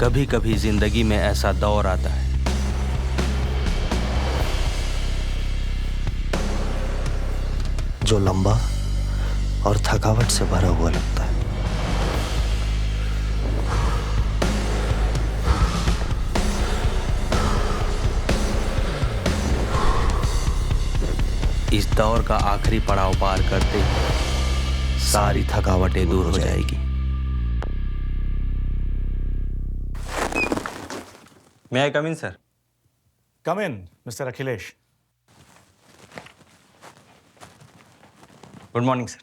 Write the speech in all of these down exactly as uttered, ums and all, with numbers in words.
कभी-कभी जिंदगी में ऐसा दौर आता है, जो लंबा और थकावट से भरा हुआ लगता है। इस दौर का आखिरी पड़ाव पार करते ही सारी थकावटें दूर हो जाएगी। May I come in, sir? Come in, Mister Akhilesh. Good morning, sir.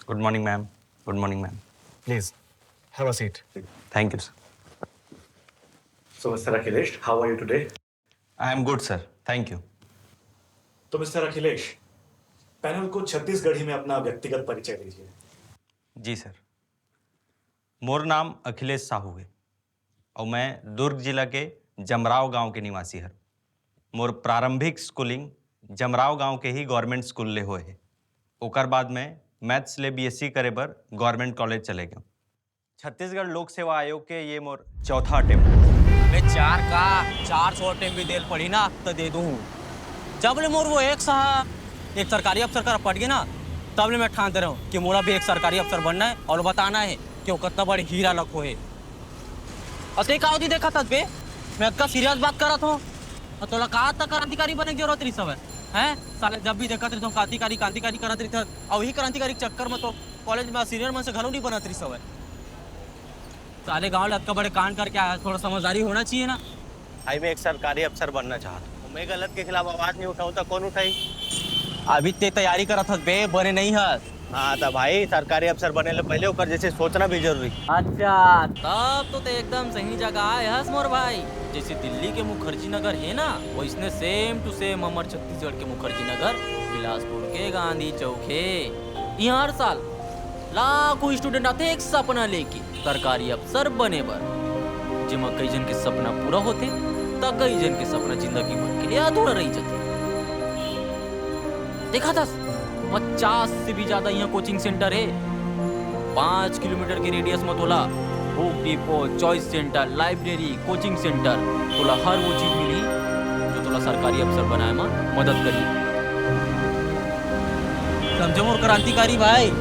Good morning, ma'am. Good morning, ma'am. Please, have a seat. Thank you, sir. So, Mister Akhilesh, how are you today? I am good, sir. Thank you. तो mister Akhilesh, panel को छत्तीसगढ़ी में अपना व्यक्तिगत परिचय दीजिए। जी sir, मोर नाम अखिलेश साहू है और मैं दुर्ग जिला के जमराव गांव के निवासी हर। मोर प्रारंभिक स्कूलिंग जमराव गांव के ही गवर्नमेंट स्कूल ले होए हे। ओकर बाद मैं मैथ्स ले बीएससी करे बर गवर्नमेंट कॉलेज चले गए। छत्तीसगढ़ लोक सेवा आयोग के ये मोर चौथा अटेम्प्ट। अबे चार का, चार सौ अटेम्प्ट भी देल पड़ी ना, तो दे दूँ। जब ले मोर वो एक सहा एक सरकारी अफसर करा पट गए ना, तब ले मैं ठान दे रहा हूँ कि मोला भी एक सरकारी अफसर बनना है और बताना है कि वो कितना बड़े हीरा लखो है। और ते का होती देखा था बे, मैं अतका सीरियस बात करत हूँ। और तोला का अतका क्रांतिकारी बने के जरूरत रही सब है, हैं? साले जब भी देखत रही तो क्रांतिकारी, क्रांतिकारी करत रही था। और वही क्रांतिकारी चक्कर में तो कॉलेज में सीनियर मन से घलो नहीं बनत रही सब है। साले गांव ले अतका बड़े कांड करके आया, थोड़ा समझदारी होना चाहिए ना। भाई, मैं एक सरकारी अफसर बनना चाहता हूँ। मैं गलत के खिलाफ आवाज नहीं उठाऊँ तो कौन उठाई? अभी ते तैयारी करत हस बे, बने नहीं हस। हाँ, तो भाई, सरकारी अफसर बने ले पहले ओकर जैसे सोचना भी जरूरी। अच्छा, तब तो ते एकदम सही जगह आए हस मोर भाई। जैसे दिल्ली के मुखर्जी नगर है ना, वैसने same to same हमर छत्तीसगढ़ के मुखर्जी नगर, बिलासपुर के गांधी चौक है। यहाँ हर साल लाखों स्टूडेंट आते एक सपना लेके सरकारी अफसर बने बर, जेमा कई जन के सपना पूरा होते, त कई जन के सपना जिंदगी भर के लिए अधूरा रह जाते। देखा था, पचास से भी ज्यादा यहाँ कोचिंग सेंटर है। पाँच किलोमीटर के रेडियस में तोला book depot, choice centre, library, coaching centre, तोला हर वो चीज मिली जो तोला सरकारी अफसर बनाए में मदद करी। समझे मोर क्रांतिकारी भाई?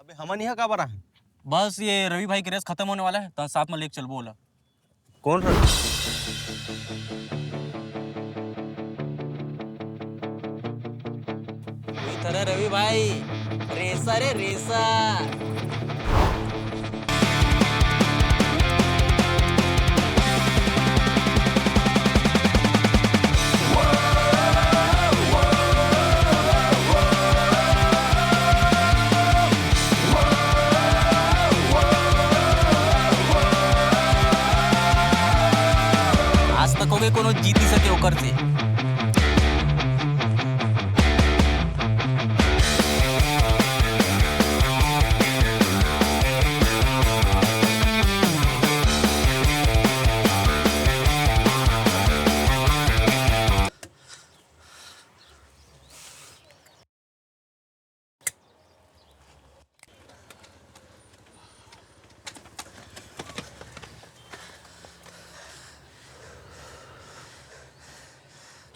अबे हमन यहाँ काबर आए? बस ये रवि भाई के रेस खत्म होने वाला है, त साथ में लेके चलबो ओला। कौन रवि? वही तो रे रवि भाई, रेसा रे रेसा। आज तक हो गए कोनो जीती सके ओकर से।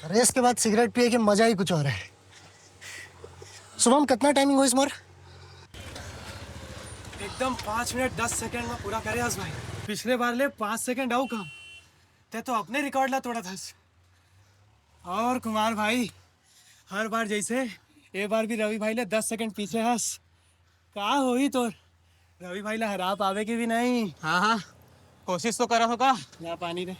रेस के बाद सिगरेट पिए के मजा ही कुछ और है। शुभम, कितना टाइमिंग होइस मोर? एकदम पाँच मिनट दस सेकंड में पूरा करे हस भाई। पिछले बार ले पाँच सेकंड आऊ कम, ते तो अपने रिकॉर्ड ला तोड़ा था। और कुमार भाई, हर बार जैसे, ए बार भी रवि भाई ले दस सेकंड पीछे हस। का होही तोर? रवि भाई ला हरा पावे के भी नहीं। हाँ, हाँ, कोशिश तो करा होगा। या पानी दे।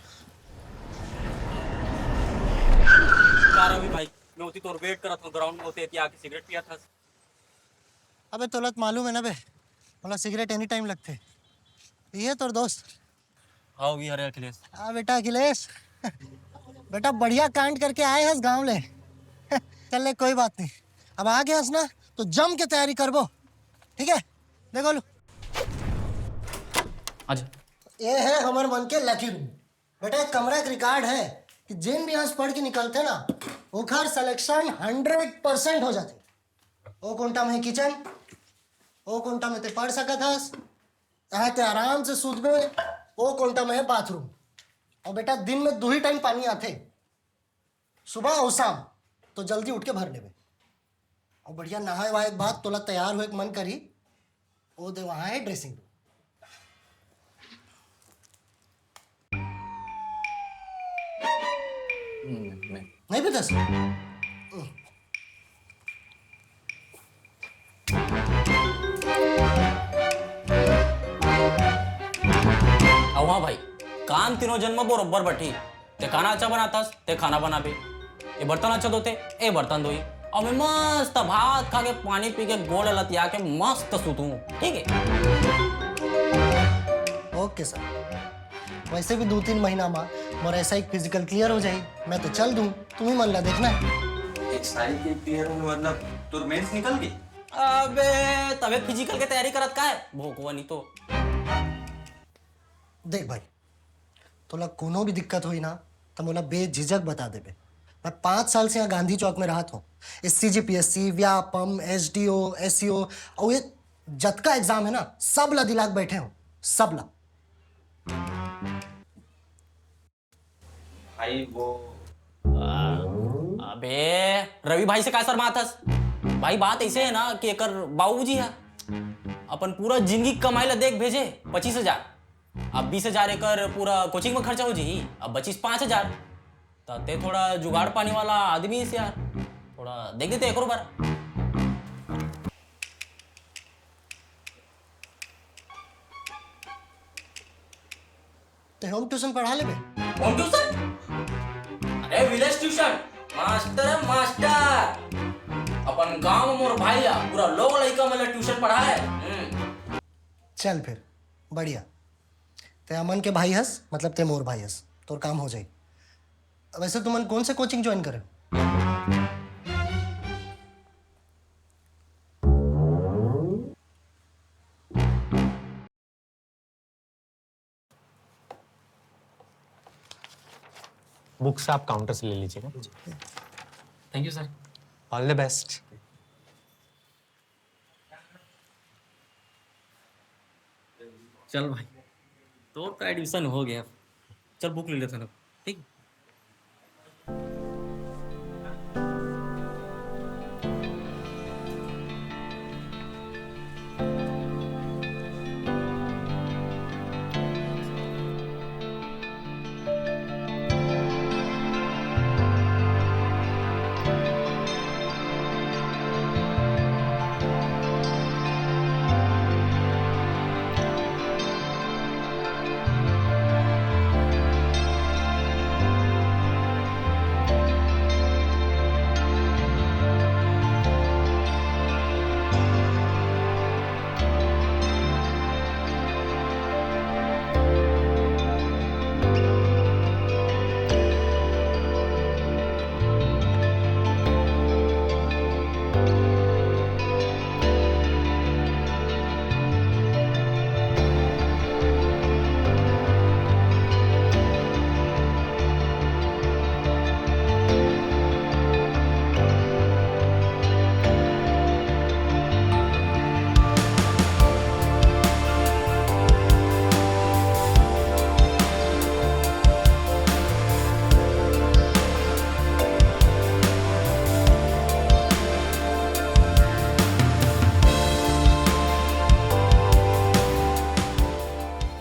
का रवि भाई, मैं उती तोर वेट करत हूँ ग्राउंड में, उती आके सिगरेट पिया था। अबे तोला तो मालूम है ना बे, मोला सिगरेट एनी टाइम लगथे। ये तोर दोस्त। हाउ वी हरे अखिलेश। हाँ बेटा अखिलेश, बेटा बढ़िया कांड करके आए हस गांव ले। चल ले, कोई बात नहीं, अब आ गए हस ना, तो जम के तैयारी करबो, ठीक है? देखो लो, अच्छा। ये है हमर मन के लकी रूम। बेटा, एक कमरा एक रिकॉर्ड है कि जिन भी यहाँ से पढ़ के निकलते ना, ओखर सिलेक्शन हंड्रेड परसेंट हो जाते। ओ कोंटा में किचन, ओ कोंटा में ते पढ़ सकत हस, यहाँ ते आराम से सूतबे, ओ कोंटा में है बाथरूम। और बेटा, दिन में दो ही टाइम पानी आथे, सुबह और शाम, तो जल्दी उठ के भर लेबे। और बढ़िया नहाए वाए के बाद तोला तैयार होए के मन करी, ओ दे वहाँ है ड्रेसिंग रूम। नहीं पता सर। अउ हाँ भाई, काम तीनों जन म बरोबर बटी। ते खाना अच्छा बनाथस, ते खाना बनाबे। ए बर्तन अच्छा धोथे, ए बर्तन धोई। अउ मैं मस्त भात खा के, पानी पी के, गोड़ लतिया के मस्त सुतूं, ठीक है? ओके सर, वैसे भी दो तीन महीना में मोर ऐसा एक फिजिकल क्लियर हो जाए, मैं तो चल दूं, तुम्ही मन ला देखना है। एक साल के क्लियर होने मतलब तोर मेंस निकल गई? अबे तबे फिजिकल के तैयारी करत का है, भोकवा नहीं तो। देख भाई, तोला कोनो भी दिक्कत होई ना, तो मोला बेझिझक बता देबे। मैं पाँच साल से यहाँ गांधी चौक में रहत हूँ। S C G P S C, Vyapam, S D O, S E O, और ये जतका एग्जाम है ना, सब ला दिला के बैठे हूँ, सब ला। भाई वो अबे रवि भाई से का शर्माथस? भाई बात ऐसे है ना कि एकर बाबूजी है अपन पूरा जिंदगी कमाई ला देख भेजे पच्चीस हजार। अब बीस हजार एकर पूरा कोचिंग में खर्चा हो जी, अब बचिस पाँच हजार। त ते थोड़ा जुगाड़ पानी वाला आदमी है यार, थोड़ा देख देते एक बार। ते होम ट्यूशन पढ़ा लेबे? Home tuition? अरे विलेज ट्यूशन, मास्टर है मास्टर। अपन गांव में मोर भाई है, पूरा लोग लइका मन ला ट्यूशन पढ़ाए। हम्म। चल फिर, बढ़िया। ते अमन के भाई हस, मतलब ते मोर भाई हस, तोर काम हो जाई। वैसे तुमन कौन से कोचिंग ज्वाइन करे? बुक्स आप काउंटर से ले लीजिएगा। Thank you sir. All the best. चल भाई, तो तो एडमिशन हो गया। चल बुक ले लेते हैं, ठीक।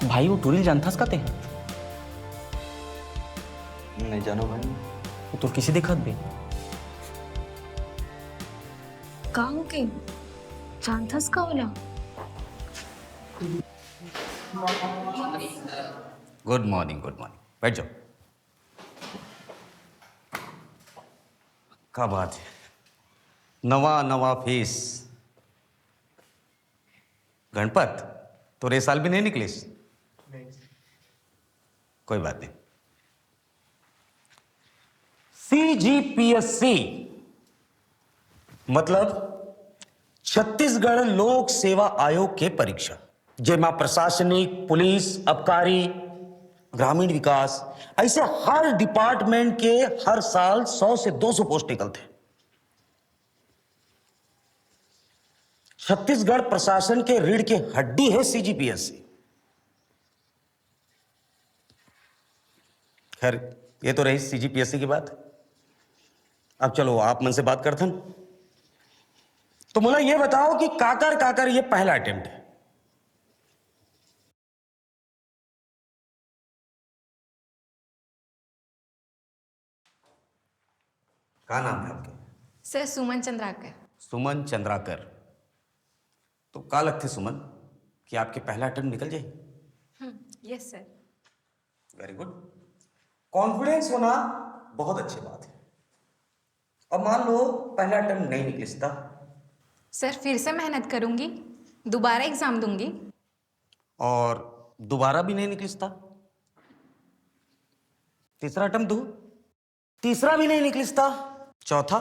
भाई, वो टूरी ल जानथस का तें? नहीं जानो भाई। वो तोर किसे देखत बे? का होके? जानथस का ओला? गुड मॉर्निंग, गुड मॉर्निंग। बैठ जाओ। का बात है, नवा नवा फेस। गणपत, तोर ए साल भी नहीं निकलिस? कोई बात नहीं। सीजीपीएससी मतलब छत्तीसगढ़ लोक सेवा आयोग के परीक्षा, जेमा प्रशासनिक, पुलिस, आबकारी, ग्रामीण विकास, ऐसे हर डिपार्टमेंट के हर साल सौ से दो सौ पोस्ट निकलथे। छत्तीसगढ़ प्रशासन के रीढ़ के हड्डी है सीजीपीएससी। खैर, ये तो रही सीजीपीएससी की बात। अब चलो, आप मन से बात करथन। तो मोला ये बताओ कि काकर काकर ये पहला अटेम्प्ट है? का नाम है आपके? सर, सुमन चंद्राकर। सुमन चंद्राकर। तो का लगथे सुमन, कि आपके पहला अटेम्प्ट निकल जाए? Yes sir. वेरी गुड। कॉन्फिडेंस होना बहुत अच्छी बात है। अब मान लो, पहला अटेम्प्ट नहीं निकलिस त? सर, फिर से मेहनत करूंगी, दोबारा एग्जाम दूंगी। और दोबारा भी नहीं निकलिस त? तीसरा अटेम्प्ट दू, तीसरा भी नहीं निकलिस त? चौथा,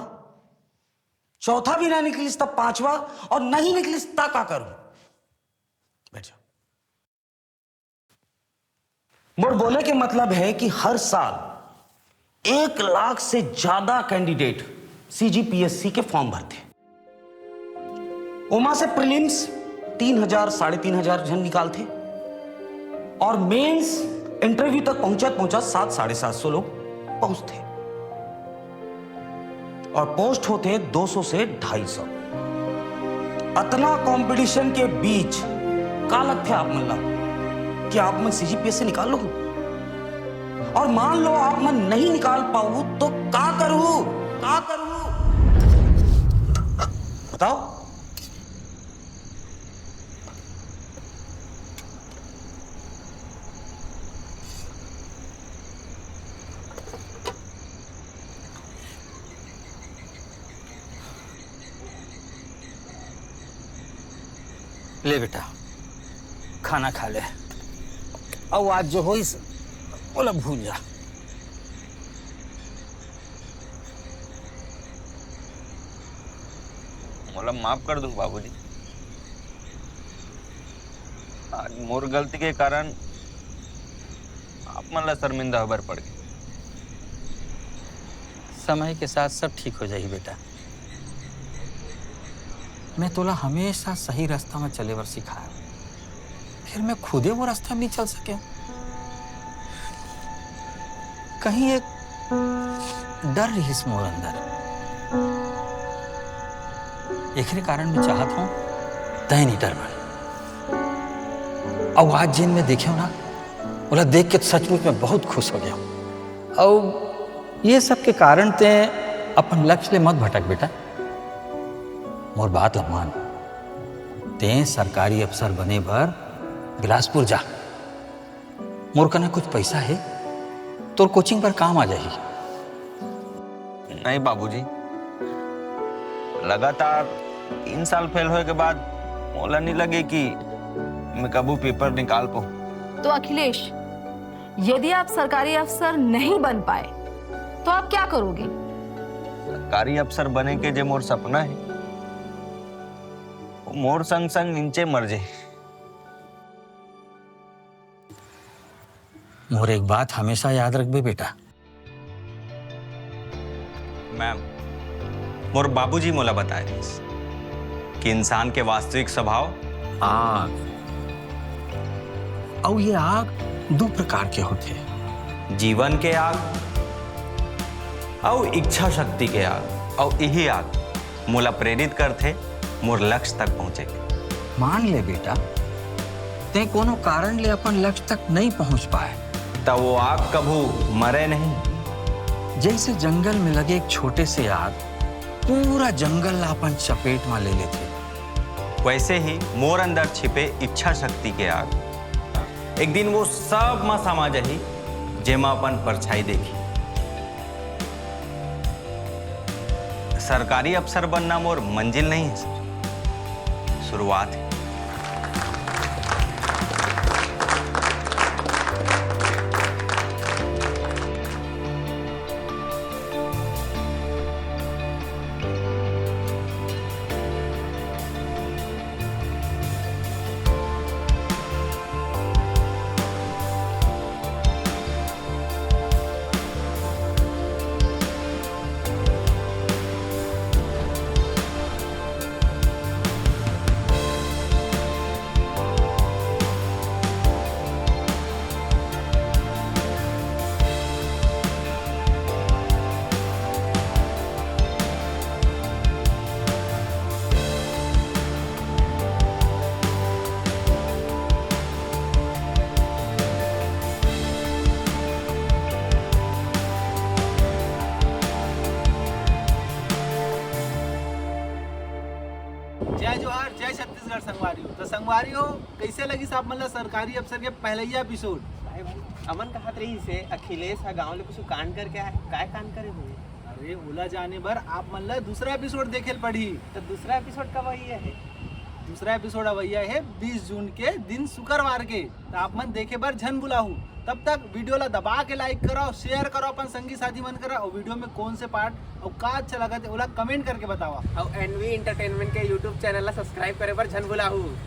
चौथा भी नहीं निकलिस त? पांचवा, और नहीं निकलिस त का करूं? बैठ जाओ। मोर बोले के मतलब है कि हर साल एक लाख से ज्यादा कैंडिडेट सीजीपीएससी के फॉर्म भरथे। ओमा से प्रीलिम्स तीन हजार, साढ़े तीन हजार झन निकालथे और मेंस इंटरव्यू तक पहुंचत पहुंचत सात, साढ़े सात सौ लोग पहुंचथे। और पोस्ट होथे दो सौ से ढाई सौ। अतना कंपटीशन के बीच का लगथे आप मन ला कि आप मन सीजीपीएससी निकाल लो? और मान लो, आप मन नहीं निकाल पाऊ तो का करू? का करू? बताओ। ले बेटा, खाना खा ले। अउ आज जो होइस, ओला भूल जा। मोला माफ कर दू बाबूजी। आज मोर गलती के कारण आप मन ला शर्मिंदा होबर पड़ गे। समय के साथ सब ठीक हो जाही बेटा। मैं तोला हमेशा सही रास्ता में चले बर सिखाया, फिर मैं खुदे वो रास्ता में नहीं चल सके। कहीं एक डर रहिस मोर अंदर, एकरे कारण मैं चाहत हूँ तय नहीं डर बर। अउ आज जेन मैं देखे हूँ ना, ओला देख के सचमुच में बहुत खुश हो गया हूँ। अउ ये सब के कारण ते अपन लक्ष्य ले मत भटक बेटा, मोर बात ल मान। ते सरकारी अफसर बने बर बिलासपुर जा। मोर कना कुछ पैसा हे, तोर कोचिंग पर काम आ जाही। नहीं बाबूजी, लगातार तीन साल फेल होए के बाद मोला नहीं लगे कि मैं कबू पेपर निकाल पाऊँ। तो अखिलेश, यदि आप सरकारी अफसर नहीं बन पाए तो आप क्या करोगे? सरकारी अफसर बने के जे मोर सपना है, वो मोर संग संग निंचे मर जाए। मोर एक बात हमेशा याद रखबे बेटा। मैम, मोर बाबूजी मोला बताए रहिस कि इंसान के वास्तविक स्वभाव आग। अउ ये आग दो प्रकार के होथे। जीवन के आग अउ इच्छा शक्ति के आग। अउ यही आग मोला प्रेरित करथे मोर लक्ष्य तक पहुंचे के। मान ले बेटा, ते कोनो कारण ले अपन लक्ष्य तक नहीं पहुंच पाए, त वो आग कभू मरे नहीं। जैसे जंगल में लगे एक छोटे से आग पूरा जंगल ला अपन चपेट में ले लेथे, वैसे ही मोर अंदर छिपे इच्छा शक्ति के आग एक दिन वो सब मा समा जाही, जेमा अपन परछाई देखी। सरकारी अफसर बनना मोर मंजिल नहीं है सर, शुरुआत है। जय जोहार, जय छत्तीसगढ़ संगवारी हो। तो संगवारी हो, कैसे लगिस आप मन ला सरकारी अफसर के पहलैया एपिसोड? भाई भाई, अमन कहत रहिस हे अखिलेश ह गांव ले कुछ कांड करके आए। काय कांड करे हुए? अरे, ओला जाने बर आप मन ला दूसरा एपिसोड देखे ल पड़ही। तो दूसरा एपिसोड कब आई है? दूसरा एपिसोड अवैया है बीस जून के दिन, शुक्रवार के। तो आप मन देखे बर झन भुलाहू। तब तक वीडियो ला दबा के लाइक करो, शेयर करो अपन संगी साथी मन करा, और वीडियो में कौन से पार्ट और का अच्छा लगा थे, ओला कमेंट करके बतावा। और एनवी एंटरटेनमेंट के यूट्यूब चैनल ला सब्सक्राइब करे बर झन भुलाहू।